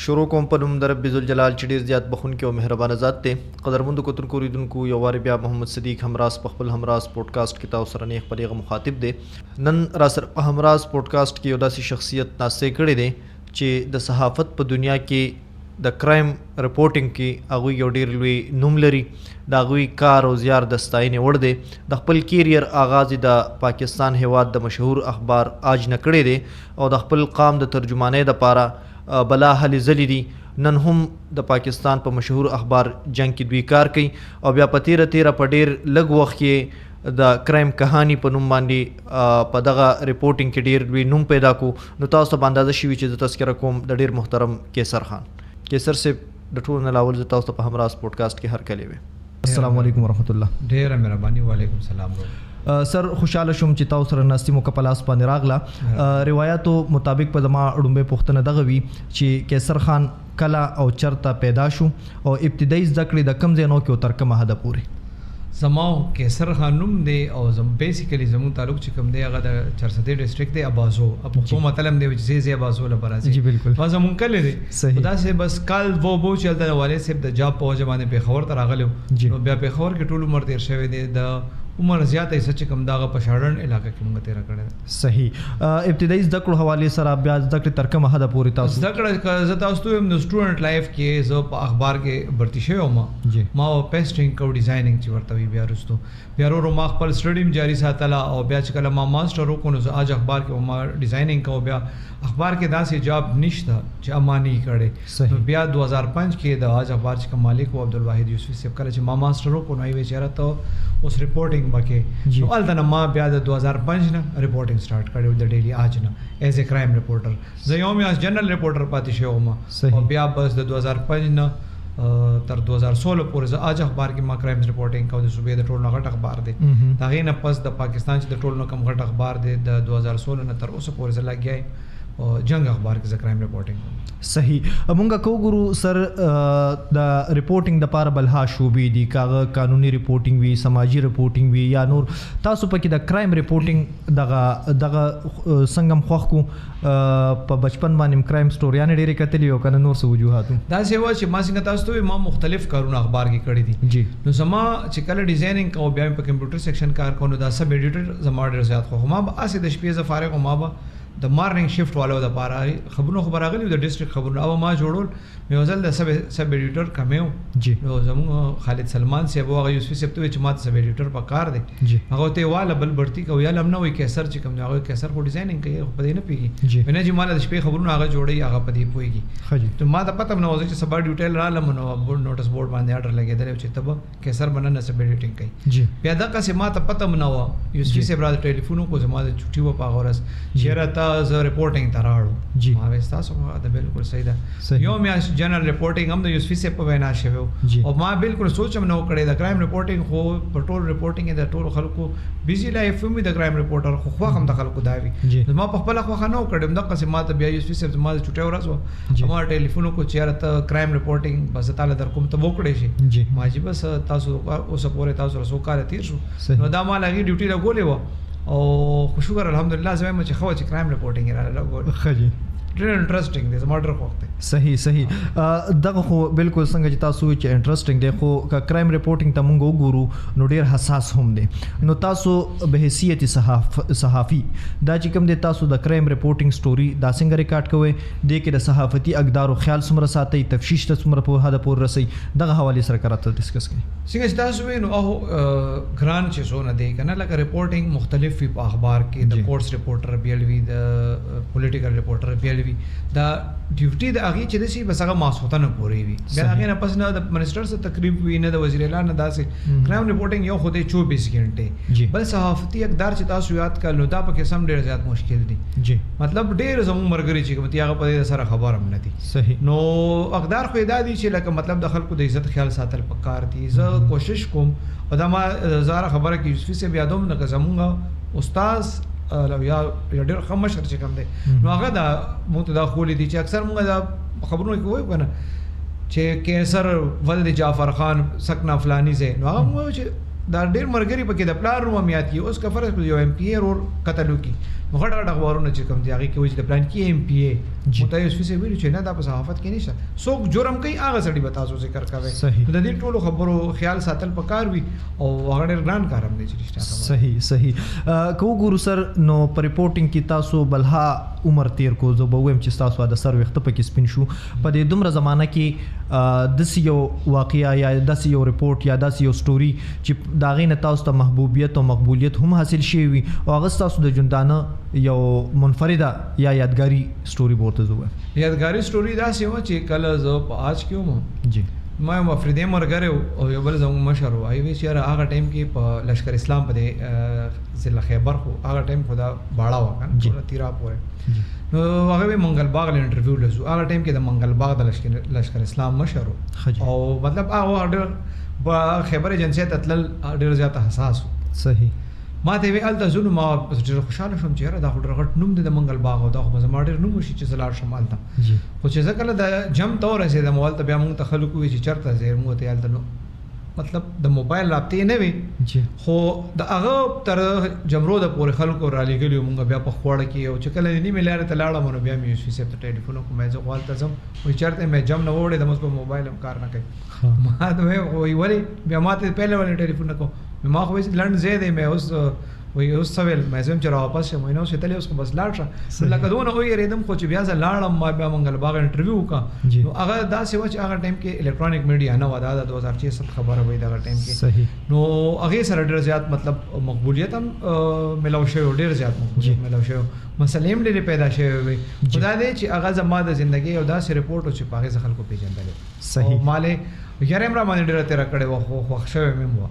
شروع کوم په نوم د رب ذوالجلال چې ډیر زیات بخښونکی او مهربانه ذات دی. قدرمندو کتونکو اوریدونکو، یو وار بیا محمد صدیق همراز په خپل همراز پودکاسټ کې تاسو سره نیغ په نیغه مخاطب دی. نن را سره په همراز پودکاسټ کې یو داسې شخصیت ناستی کړی دی چې د صحافت په دنیا کې د کرایم رپورټینګ کې هغوی یو ډیر لوی نوم لري. د هغوی کار او زیار د ستاینې وړ دی. د خپل کیریر آغاز یې د پاکستان هیواد د مشهور اخبار آج نه کړی دی او د خپل قام د ترجمانۍ دپاره بلا هلې ځلې دي. نن هم د پاکستان په مشهور اخبار جنګ کې دوی کار کوي او بیا په تیره تیره په ډیر لږ وخت کې د کرایم کهانی په نوم باندې په دغه رپورټینګ کې ډیر لوی نوم پیدا کو. نو تاسو ته به اندازه شوي چې زه تذکره کوم د ډیر محترم قیصر خان. قیصر صاحب، د ټولو نه لاول زه تاسو ته په همراز پودکاسټ کې هرکلی ویم. السلام علیکم ورحمت الله. ډیره مهرباني. وعلیکم سلام. سر، خوشاله شوم چې تاسو سره ناستې موقع په لاس باندې راغله. روایتو مطابق په زما ړومبۍ پوښتنه دغه وي چې قیصر خان کله او چرته پیدا شو او ابتدایي زده کړې د کوم ځای نه وکړې او تر کومه حده پورې؟ زما قیصر خان نوم دی او بیسیکلی زموږ تعلق چې کوم دی هغه د چرسدې ډیسټریکټ دی، ابازو. پښتو متل هم دی چې زی زی ابازو له راځي. جی بالکل. ما زموږ کلی دی. داسې بس کال وو بو چې هلته د والد صاحب د جاب په وجه باندې پېښور ته راغلی. نو بیا پېښور کې ټول عمر تېر شوی دی. د عمر زیاته حصه چې کوم دغه په شاړن علاقه کې موږ تېره کړې ده. صحیح. ابتدایي زده کړو حوالې سره بیا زده کړې تر کومه حده پورې تاسو؟ زده کړه که زه تاسو ته ووایم نو سټوډنټ لایف کې زه په اخبار کې برتي شوی وم. ما پیسټینګ کو، ډیزاینینګ چې ورته وي. بیا وروسته بیا ورو ما خپل سټډي هم جاري ساتله او بیا چې کله ما ماسټر وکړو نو زه آج اخبار کې ما ډیزاینینګ کو. بیا اخبار کې داسې جاب نشته چې امانی کړي. نو بیا 2005 کې د آج اخبار چې کوم مالک و عبدالواحد یوسفي صاحب، کله چې ما ماسټر وکړو نو یې ویل چې یاره ته اوس رپورټینګ به کې. نو هلته نه ما بیا د 2005 نه رپورټینګ سټارټ کړی د ډیلی آج نه ایز ای کرایم رپورټر. زه یو میاشت جنرل رپورټر پاتې شوی وم او بیا بس د 2005 نه تر 2016 پورې زه آج اخبار کې ما کرایمز رپورټینګ کوم. د صوبې د ټولو نه غټ اخبار دی. د هغې نه پس د پاکستان چې د ټولو نه کم غټ اخبار دی د 2016 نه تر اوسه پورې زه لګیا یم جنګ اخبار کې زه کرایم رپورټینګ کوم. صحیح. مونږ کو ګورو سر، د رپورټینګ د پاره بلها شوبې دي، کاغه قانوني رپورټینګ وي، سماجی رپورټینګ وي یا نور. تاسو پکې د کرایم رپورټینګ دغه دغه څنګه خوښ کو؟ په بچپن باندې کرایم سټوریانې ډېرې کتلې او کنه نور څه وجوهات؟ داسې وه چې ما څنګه تاسو ته ما مختلف کارونه اخبار کې کړي دي. نو زما چې کله ډیزاینینګ کوم بیا مې په کمپیوټر سیکشن کار کوم نو دا سب ایډیټر زما ډېر زیات خوښ. ما به هسې د شپې زه فارغ وم، ما به د مارنینګ شفټ والو د پاره خبرونه خو به راغلي وو، د ډیسټریکټ خبرونه او ما جوړول. مې یو ځل د سب ایډیټر کمی و. نو زموږ خالد سلمان صاحب و، هغه یوسفي صاحب ته وویل چې ما ته سب ایډیټر په کار دی. هغه ته یې واله بل برتي کوي، یا لم نه وایي قیصر چې کوم دی، هغه قیصر خو ډیزاینینګ کوي خو په دې نه پوهېږي. وایي نه چې ما له د شپې خبرونه هغه جوړوي، هغه په دې پوهېږي. نو ما ته پته هم نه وه چې سبا ډیوټي له رالم نو نوټس بورډ باندې آرډر لګېدلی و چې ته به قیصر به نن سب ایډیټینګ کوي. بیا دغسې ما ته پته هم نه وه. یوسفي صاحب راته ټلیفون وکړو، زما د چوټي وه په هغه ورځ، چې یاره ته زه رپورټینګ ته راړو. ما ویل ستاسو خو دا بالکل صحیح ده. یو میاشت جنرل رپورټینګ هم د یوسفي صاحب په وینا شوی و. او ما بالکل سوچ هم نه و کړی. د کرایم رپورټینګ خو په ټول رپورټینګ د ټولو خلکو بیزي لایف هم وي د کرایم رپورټر، خو خوښ هم د خلکو دا وي. ما په خپله خوښه نه و کړې. همدغسې ما ته بیا یوسفي صاحب زما د چوټۍ ورځ وه، ما ټلیفون وکړو چې یاره ته کرایم رپورټینګ بس زه تاله در کوم، ته به وکړی شې. ما چې بس تاسو اوسه پورې تاسو سره څو کاله تېر شو. نو دا ما له هغې ډیوټي لګولې وه او خو شکر الحمدلله زه وایم چې ښه وه چې کرایم رپورټینګ یې راله لګولې. ډېر انټرېسټینګ دی، زما ډېر خوښ دی. صحیح صحیح. دغه خو بالکل څنګه چې تاسو وویل چې انټرېسټینګ دی، خو که کرایم رپورټینګ ته مونږ وګورو نو ډېر حساس هم دی. نو تاسو به حیثیت صحافي دا چې کوم دی تاسو د کرایم رپورټینګ سټوري دا څنګه ریکارډ کوئ، دې کې د صحافتي اقدارو خیال څومره ساتئ، تفتیش ته څومره په حده پورې رسئ، دغه حوالې سره که راته ډسکس کړئ. څنګه چې تاسو وویل نو ګران چې څونه دی که نه، لکه رپورټینګ مختلف وي په اخبار کې، د کورس رپورټر بیل وي، د پولیټیکل رپورټر بیل وي، دا ډیوټي د هغې چې دسی بس هغه ماسوتنه پورې وي. بیا هغې نه پس نه د منسټر سره تقریب وي، نه د وزیر اعلی، نه داسې. کرایم رپورټینګ یو خو دی 24 ګنټې. بل صحافتي اقدار چې تاسو یاد کړل نو دا پکې سم ډېر زیات مشکل دی. مطلب ډېر زموږ ملګري چې کوم دي هغه په دې سره خبر هم نه دي. نو اقدار خو یې دا دي چې لکه مطلب د خلکو د عزت خیال ساتل پکار دي. زه کوشش کوم او دا ما زاره خبره کې یوسفي صاحب یادوم، لکه زموږ استاد لو یا ډېر ښه مشر چې کوم دی نو هغه دا موږ ته دا ښوولي دي چې اکثر موږ دا خبرونه کې وایو که نه چې قیصر ولد جعفر خان سکنا فلانی ځای، نو هغه موږ وایو چې دا ډېر مرګري پکې د پلار نوم یاد کی. اوس که فرض کړو یو ایم پی ای ورور قتل وکړي، نو غټ غټ اخبارونه چې کوم دي هغې کې وایي چې د پلان کې ایم پی ای. مو ته یوسفي صاحب ویلي چې نه، دا په صحافت کې نشته، څوک جرم کوي هغه سړي به تاسو ذکر کوئ. نو د دې ټولو خبرو خیال ساتل پکار وي او هغه ډېر ګران کار هم دی چې رښتیا خبره. صحیح صحیح. که وګورو سر، نو په رپورټینګ کې تاسو بلها عمر تیر کو، زه به ووایم چې ستاسو د سر ویښته پکې سپین شو. په دې دومره زمانه کې داسې یو واقعه یا داسې یو رپورټ یا داسې یو سټوري چې د هغې نه تاسو ته محبوبیت او مقبولیت هم حاصل شوی وي او هغه ستاسو د ژوندانه یو منفرده یا یادګاري سټوري به ورته زه ووایم. یادګاري سټوري داسې وه چې کله زه په آج کې وم، ما یو افریدی ملګری او یو بل زموږ مشر و، هغې ویل چې یاره هغه ټایم کې په لشکر اسلام په دې ضلع خیبر، خو هغه ټایم خو دا باړه وه که نه، تیرا پورې. نو هغه وی منګل باغ له انټرویو له ځو. هغه ټایم کې د منګل باغ د لشکر اسلام مشر و او مطلب هغه ډېر خیبر ایجنسۍ ته تلل ډېر زیات حساس و. ما ته وی هلته ځو، نو ما ډېر خوشحاله شوم چې یاره دا خو ډېر غټ نوم دی د منګل باغ او دا خو به زما ډېر نوم وشي چې زه لاړ شم هلته. خو چې زه کله د جم ته ورسېدم هلته بیا موږ ته خلکو وویل چې چېرته ځې، موږ ته هلته نو مطلب د موبایل رابطې نه وې، خو د هغه تر جمرو د پورې خلکو رالیږلي وو. مونږ بیا په خواړه کې او چې کله نیمې لارې ته لاړم نو بیا مې یوسفي صاحب ته ټلیفون وکړ، مې زه خو هلته ځم، وایي چېرته مې جم نه وړې، د اوس په موبایل هم کار نه کوي. ما ته وایي ولې؟ بیا ما ته پهله ولې ټلیفون نه کوو؟ ما خو وایي لنډ ځای دی، مې اوس وایي اوس څه ویل، مې زه هم چې راواپس شم، وایي نه اوس چې تللی اوس خو بس لاړ شه. لکه دونه ویرېدم، خو چې بیا زه لاړم ما بیا منګل باغ انټرویو وکړه. نو هغه داسې وه چې هغه ټایم کې الکترونیک میډیا نه وه، دا د 2006 خبره وایي دغه ټایم کې. نو هغې سره ډېر زیات مطلب مقبولیت هم میلاو شوی و، ډېر زیات مقبولیت میلاو شوی و، مسلې هم ډېرې پیدا شوې وې. خو دا دی چې هغه زما د زندګۍ یو داسې رپورټ و چې په هغې زه خلکو پېژندلی. او ما له یاره هم را باندې ډېره تېره کړې وه، خو خوښ شوی مې هم وه.